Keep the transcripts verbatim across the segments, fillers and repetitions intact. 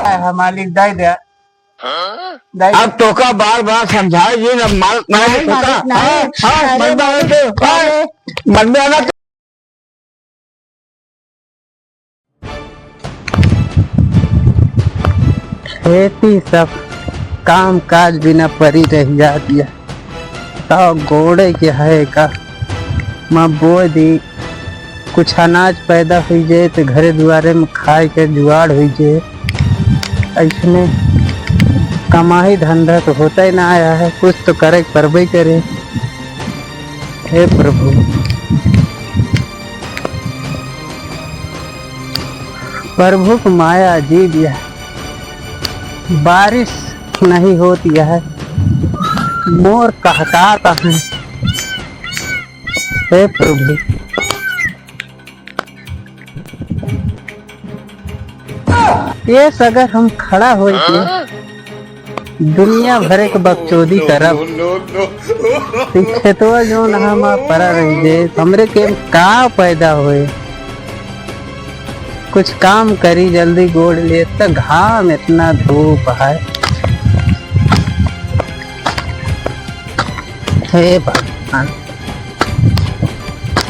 है, मालिक, दे दे। दे दे। अब तोका बार बार समझाए जी ना, माल, माल नहीं, तोका। मालिक, नहीं। हाँ, हाँ, अरे, मन में आवे मालिक, तो, हाँ, अरे। मन में आवे तो। खेती सब काम काज बिना परी रह जात या। बताओ, गोड़े के है का? माँ बोए दी, कुछ अनाज पैदा हुई जाए तो घरे दुआरे में खाए के जुगाड़ हुई जाए। ऐसने कमाई धंधा तो होता ही ना आया है, कुछ तो करे के परबे करे। हे प्रभु, प्रभु क माया अजीब यह, बारिश नहीं होती है, मोर कहकाता है। हे प्रभु, ये सगर हम खड़ा होई के दुनिया भरे के बकचोदी करब। ई खेतवा जौन हमार परा रही जे, हमरे के का पैदा होए? कुछ काम करी जल्दी, गोड़ ले, त घाम इतना धूप है। हे भगवान,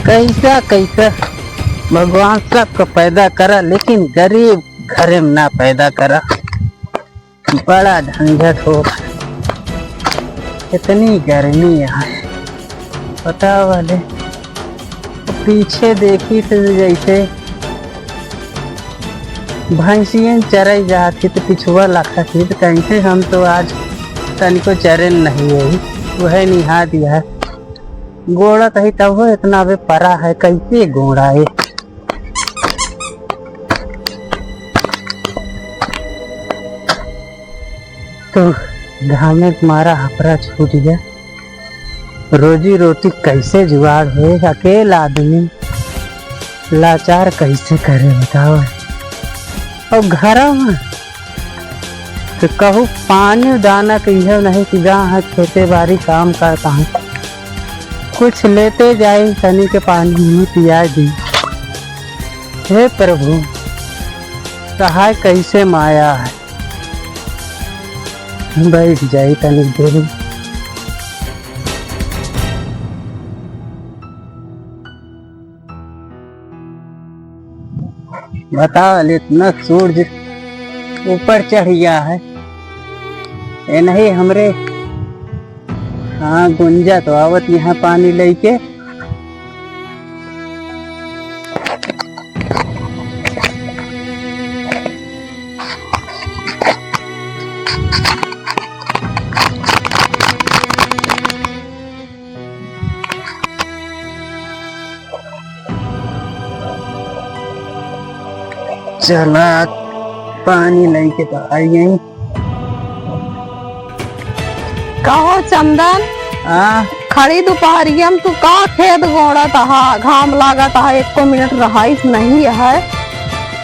कैसा कैसा भगवान सबको पैदा करा, लेकिन गरीब घरे में ना पैदा करा। बड़ा झंझट हो, इतनी गर्मी है, पता वाले। पीछे देखी तो जैसे भैंसियन चराई जात थी तो पिछुआ लाखा थी, तो कहीं से हम तो आज तनिको चरे नहीं है, वह निहा दिया है। गोड़ा कही तब हो इतना बे परा है, कैसे गोड़ा है? तो घामे के मारा हपरा छूट गया। रोजी रोटी कैसे जुगाड़ होए? अकेला आदमी लाचार कैसे करे बताओ? और घरा में तो कहू पानी दाना के इहे नहीं कि जहाँ खेते बारी काम करता हूँ, कुछ लेते जाए तनी के पानी मुँह पिया दी। हे प्रभु, कहा कैसे माया है। बैठ जाई तनी देर। बताओ, इतना सूरज ऊपर चढ़ गया है। ये नहीं हमरे, हाँ, गुंजा तो आवत यहाँ पानी लेके। चला, पानी लेके तो आई गई। कहो चंदन, हाँ? खड़ी दुपहरिया में तू का खेत गोड़त हा? घाम लागत हा, एको मिनट रहाइश नहीं है।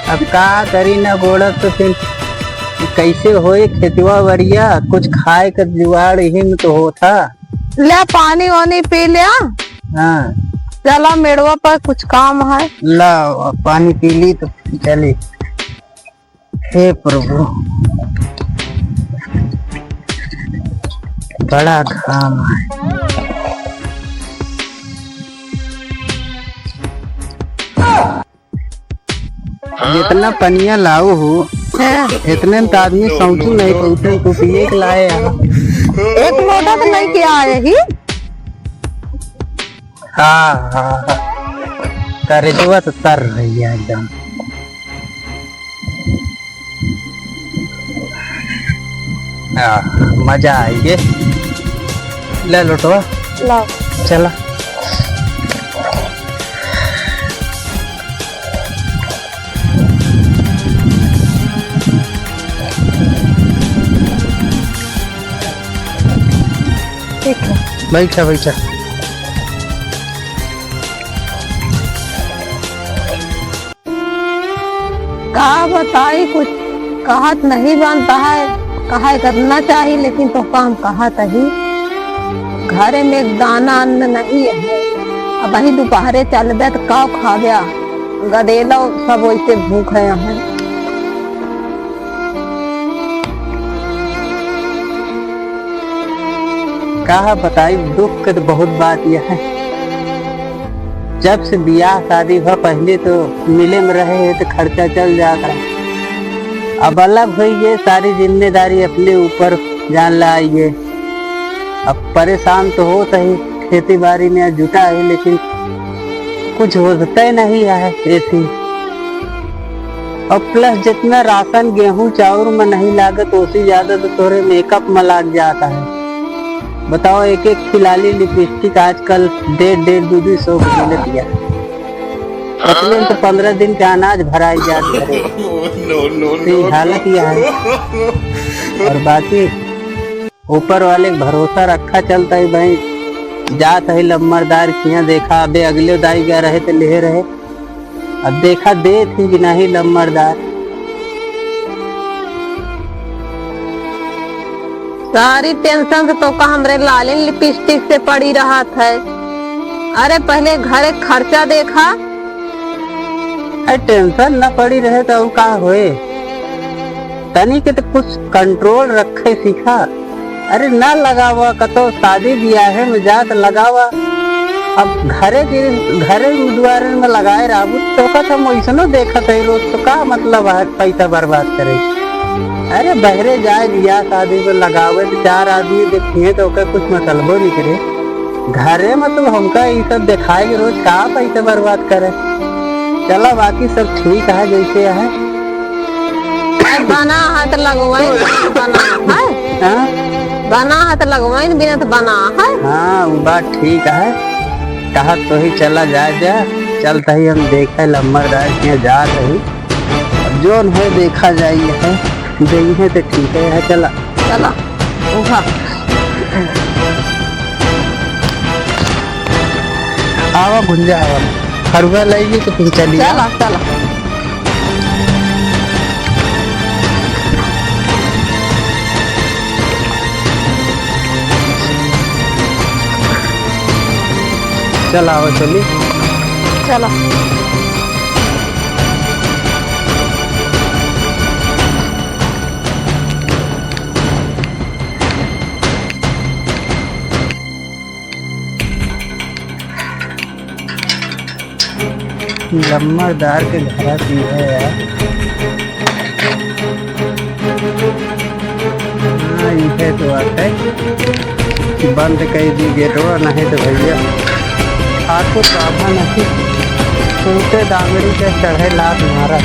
अब का करी ना गोड़त तो फिर कैसे होए खेतवा बरिया? कुछ खाए के जुगाड़ यही में तो होता। ले पानी वानी पी ले। हाँ। चला मेड़वा पर कुछ काम है। ला पानी पी ली तो चली। हे प्रभु, बड़ा घाम है। जितना पनिया लाऊ हो, हाँ। इतने में तो आदमी सौंसू नहीं पहुँचे, तू पिए के लाए हैं। एक लोटा तो नहीं किया है ही। हाँ, हाँ, हाँ। करेजवा तो तर रही है एकदम। हाँ, मजा आई गे। ले लोटवा। लाओ। चला। ठीक है। बैठा, बैठा। का बताई, कुछ कहत नहीं बनता है, कहा करना चाहिए, लेकिन तो काम कहत ही। घरे में एक दाना अन्न नहीं है। अबहीं दुपहरे चलबे तो का खाबे? गदेलो सब वैसे भूखे हैं। का बताई, दुख के तो बहुत बात यह है। जब से बियाह शादी हुआ, पहले तो मिले में रहे हैं तो खर्चा चल जाता है। अब अलग हुई गए, सारी जिम्मेदारी अपने ऊपर जान ला आई है। अब परेशान तो होत ही, खेती बाड़ी में जुटा है, लेकिन कुछ होते नहीं है ऐसी। और plus जितना राशन गेहूं चाउर में नहीं लागत, उससे ज्यादा तो तोरे makeup में लाग जाता है। बताओ, एक एक खिलाली लिपस्टिक आजकल डेढ़ डेढ़ दो दो सौ के मिलत है। अपने तो पन्द्रह दिन के अनाज भराई जात घरे। No, no, तो ये no, हालत no। यह है। और बाकी ऊपर वाले के भरोसा रखा चलता है भाई। जात है लम्मरदार किया, देखा अबे अगले दाई गए रहे तो ले रहे, अब देखा देत ही कि नहीं लम्मरदार। सारी tension से तो का हमरे लालिन लिपस्टिक से पड़ी रहत है। अरे पहले घरे खर्चा देखा। अरे tension न पड़ी रहे तो का होए, तनी के तो कुछ control रखे सीखा। अरे ना लगावा, कतो शादी बियाहे में जात लगावा। अब घरे के, घरे में दुआरे में लगाए रहबू तो कहत हम वैसनो देखत है रोज, तो का मतलब है पैसा बर्बाद करे? अरे बहरे जाए बियाह शादी में लगावे तो चार आदमी देखिए तो ओकर कुछ मतलबो नहीं करे। घरे में तो हमका ई सब देखाए के रोज का पैसा बर्बाद करे। चला बाकी सब ठीक है जैसे है। अरे बना है तो लगवाइन, बना है। हाँ? बना है तो लगवाइन, बिना तो बना है। हाँ, वो बात ठीक है। कहा तो ही चला जाए जा, चलता ही हम देखे लम्बरदार के जात ही। अब जोन है देखा जाई है, जइहे तो ठीक है, चला। चला, उठा। आवा गुंजा आवा, फरुआ लाइए तो फिर चलिए। चला, चला। चल आवा, चली। चला। लम्बरदार के घरा की है यार। हाँ, इहे तो बात है। बंद कर दी गेटवा, नहीं तो भैया आपको तो आधा नहीं, टूटे दामड़ी के चढ़े लात मारा।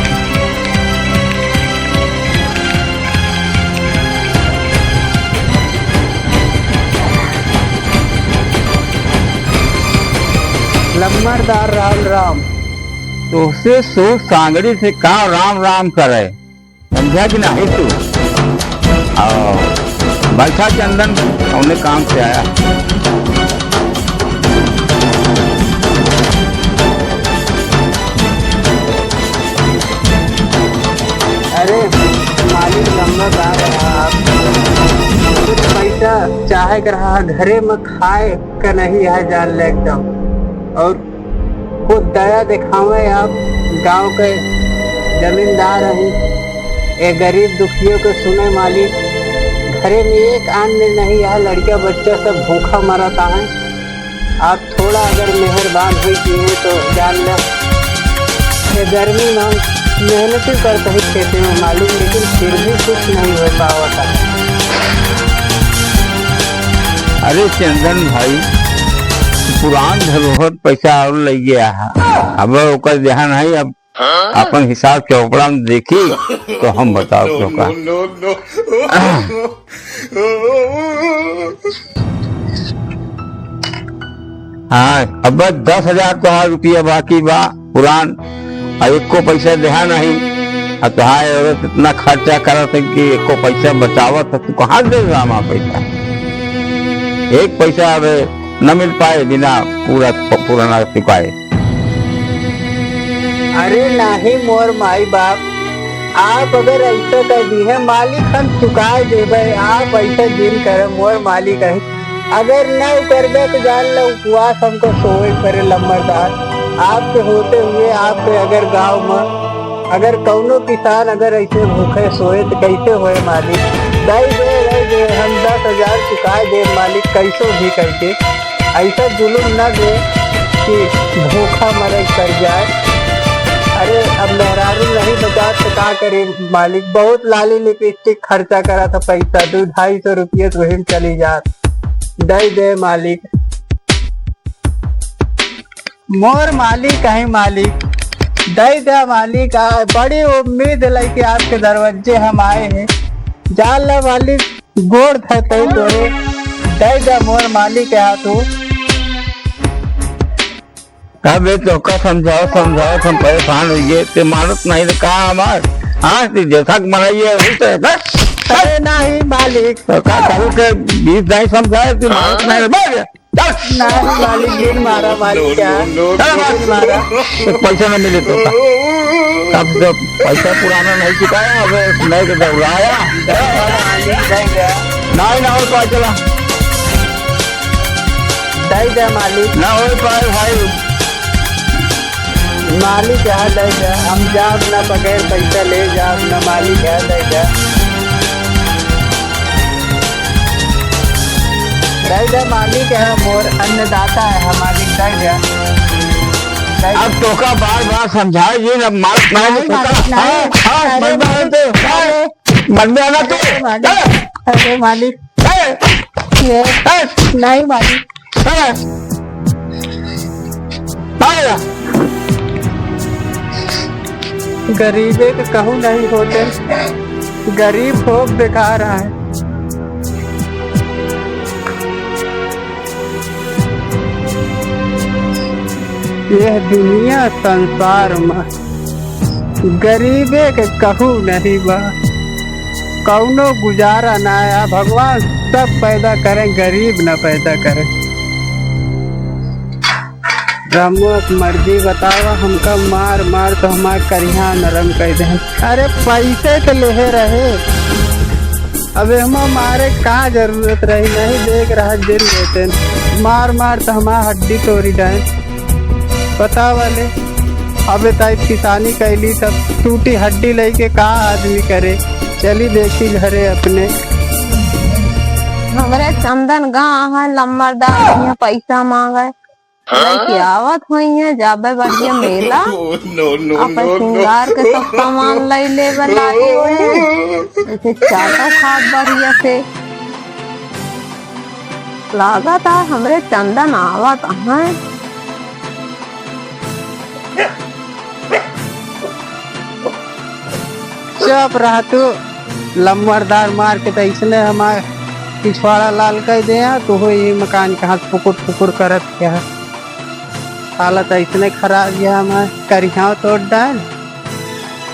लम्बरदार राम राम। तोहसे सो सांगड़ी से का राम राम करे, समझा कि नहीं तू? आओ, बैठा चंदन, कौने काम से आया? अरे मालिक, लम्बरदार रहा आप, कुछ पैसा चाहे के रहा, घरे में खाए का नहीं है जान ले एकदम। और खुद दया दिखावे आप, गांव के जमींदार हैं, ये गरीब दुखियों के सुने मालिक, घरे में एक अन्न नहीं है, लड़का बच्चा सब भूखा मरता है। आप थोड़ा अगर मेहरबान हुई किहे तो जान ले, ये गर्मी में हम मेहनत ही करते हैं खेते में मालिक, लेकिन फिर भी कुछ नहीं हो पावता है। अरे चंदन भाई, पुरान धरोहर पैसा और लइ गया है, अब ओकर ध्यान है, अब अपन हिसाब चौपड़ा में देखी तो हम बताओ तो का। हाँ, अब बस दस हजार तोहार रुपया बाकी बा पुरान, आ एको पैसा देहा नहीं। आ तोहार औरत इतना खर्चा करत है कि एको पैसा बचावत है, तू कहाँ दे रामा पैसा? एक पैसा अब न मिल पाए बिना पूरा पुराना चुकाए। अरे नाही मोर माई बाप, आप अगर ऐसा कह दी है मालिक हम चुकाए देबे, आप ऐसा जिन करे मोर मालिक है। अगर न करबे तो जान लो उपवास हमको सोए पड़े लम्बरदार। आपके होते हुए आपके अगर गांव में अगर कौनो किसान अगर ऐसे भूखे सोए तो कैसे होए मालिक? दई दे, दई हम दस हजार चुकाए देब मालिक, कैसो भी करके। ऐसा जुलुम न दे कि भूखा मरे पड़ जाए। अरे, अब मेहरारू नहीं बचा तो का करी मालिक? बहुत लाली लिपस्टिक खर्चा करा था पैसा, दो ढाई सौ रुपये तो वही में चली जात। दे दे मालिक। मोर मालिक है मालिक, दे दे मालिक। आ, बड़ी उम्मीद लेके आपके दरवाजे हम आए हैं। जान ले मालिक, गोड़ धरते तोरे, दे दे मोर मालिक है तू। अबे तोका समझाओ, समझाओ, हम परेशान हो गए, ते मानत नहीं तो का हमार? हाँ, ते जैसा के मनाइए, वही तो है, बस। अरे नहीं मालिक। तो का करूँ के बीस दाई समझाए, ते मानत नहीं, बस। नहीं मालिक, बिन मारा मालिक क्या? बिन मारा। तो पैसा ना मिले तो का? अब जब पैसा पुराना नहीं चुकाया, अब नए के दौड़ाया। नहीं, ना हो पाए चला। दे दे मालिक। ना हो पाए भाई। मालिक यहाँ दे दे, हम जाब ना बगैर पैसा ले जाब ना, मालिक यहाँ दे दे। दे दे मालिक है, मोर अन्नदाता है, मालिक दे दे। दे दे। अब तोका बार बार समझाए ये ना, मार, मार नहीं, तोका। मालिक, नहीं। हाँ, हाँ, अरे, मन में आना तो, अरे, मन में आना तो। अरे, मालिक। हाँ। अरे, मालिक। ए! ये ए! नहीं मालिक। ए! आ गया। गरीबे के कहूँ नहीं होते, गरीब हो बेकार है। यह दुनिया संसार में गरीबे के कहू नहीं बा, कौनो गुजारा ना आया। भगवान सब पैदा करें, गरीब ना पैदा करें। रमुआ के मर्जी बतावा, हमका मार मार तो हमार करिहा नरम कर दे। अरे पैसे तो लेहे रहे, अब एहमा मारे का जरूरत रही, नहीं देख रहा दिल लेते। मार मार तो हमार हड्डी तोड़ी डाए। पता वाले, अबे ताई पिसानी कैली तब टूटी हड्डी लेके का आदमी करे। चली देखी घरे अपने। हमरे चंदन गाँव है, लम्बरदार यहाँ पैसा मांगे। लेके आवत होइहैं, जाबे बढ़िया मेला। No, no, अपन no, no। सिंगार के सब सामान लई लेबे लागे होइहैं। ऐसे चाटो खाब बढ़िया से। लागत है हमरे चंदन आवत हैं। चुप रह तू, लम्बरदार मार के तो इसने हमार पिछवाड़ा लाल कर दे। तू हो ये मकान के हाथ फुकुर फुकुर करत क्या है? हालत ऐसने खराब है हमार, करिहाव तोड़ डाल।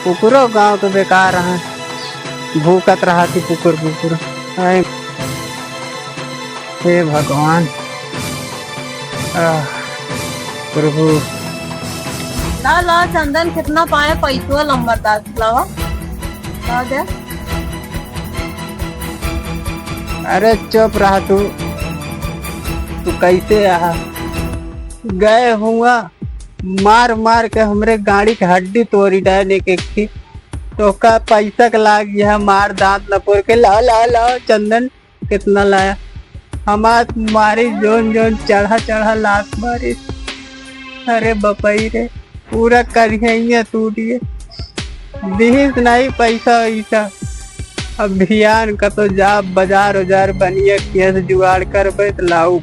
कुकुरो गाँव तो बेकार है, भूकत रहा थी कुकुर कुकुर। आए, हे भगवान, आह, प्रभु। ला, ला, चंदन, कितना पाए पैसवा लंबरदार, लावा। ला दे। अरे चुप रहा तू, तू कैसे आहा? गए हुआ मार मार के हमरे गाड़ी के हड्डी तोड़ी डायन एक एक की। तोका पैसा के लाग यह मार दांत नपोर के। लाओ, लाओ, लाओ चंदन, कितना लाया? हमार मारी जोन जोन चढ़ा चढ़ा लात मारी। अरे बपई रे, पूरा करिहैया टूट गए। दिहिस नहीं पैसा वैसा। अब भियान का तो जाब बाजार उजार बनिया किया से जुगाड़ करबे त लाऊ।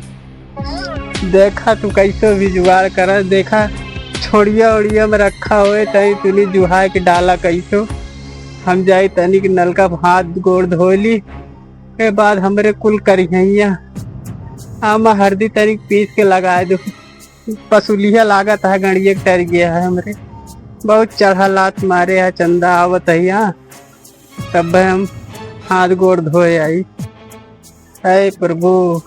देखा तू कैसो भी जुगाड़ कर, देखा छोड़िया ओड़िया में रखा होए तई तूनी जुहा के डाला कैसो। हम जाई तनिक नलका पे हाथ गोड़ धो ली, के बाद हमरे कुल करिहैया आमा हरदी तनिक पीस के लगाए दो। पसुलिया लागत है गड़िया के टर गया है हमरे, बहुत चढ़ा लात मारे है चंदा आवत है यहाँ, तब हम हाथ गोड़ धोए आई। हे प्रभु,